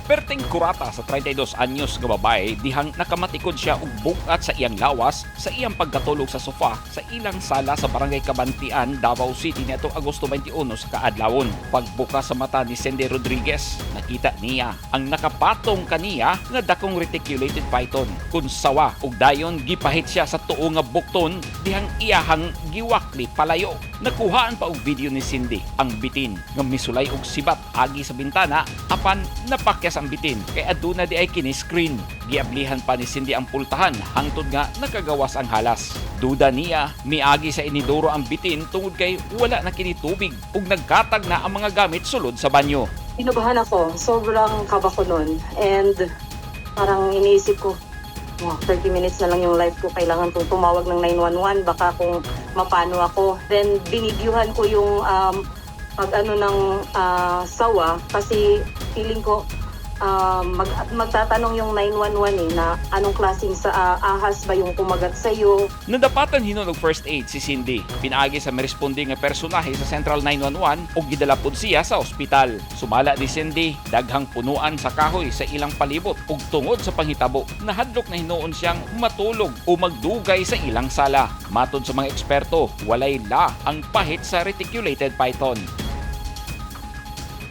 Perting kurata sa 32 anyos nga babae dihang nakamatikod siya og bug-at sa iyang lawas sa iyang pagkatulog sa sofa sa ilang sala sa Barangay Cabantian, Davao City niadtong Agosto 21 sa kaadlawon. Pagbuka sa mata ni Cindy Rodriguez, nakita niya ang nakapatong kaniya nga dakong reticulated python. Kun sawa ug dayon gipahit siya sa tuo nga bukton dihang iyahang giwakli palayo. Nakuhaan pa og video ni Cindy ang bitin nga misulay og sibat agi sa bintana, apan napakyas ang bitin kay aduna diay kini screen. Giablihan pa ni Cindy ang pultahan hangtod nga nakagawas ang halas. Duda niya miagi sa inidoro ang bitin tungod kay wala na kini tubig ug nagkatag na ang mga gamit sulod sa banyo. Kinabahan ako. Sobrang kaba ko nun. And parang iniisip ko, "Wow, 30 minutes na lang yung life ko. Kailangan kong tumawag ng 911. Baka kung mapano ako." Then, binidyuhan ko yung pag ano ng sawa kasi feeling ko magtatanong yung 911 eh, na anong klaseng sa ahas ba yung kumagat sa'yo. Nadapatan hinon og first aid si Cindy. Pinaagi sa miresponde nga personahe sa Central 911 ug gidala pud siya sa ospital. Sumala ni Cindy, daghang punuan sa kahoy sa ilang palibot ug tungod sa panghitabo, nahadlok na hinuon siyang matulog o magdugay sa ilang sala. Matod sa mga eksperto, walay la ang pahit sa reticulated python.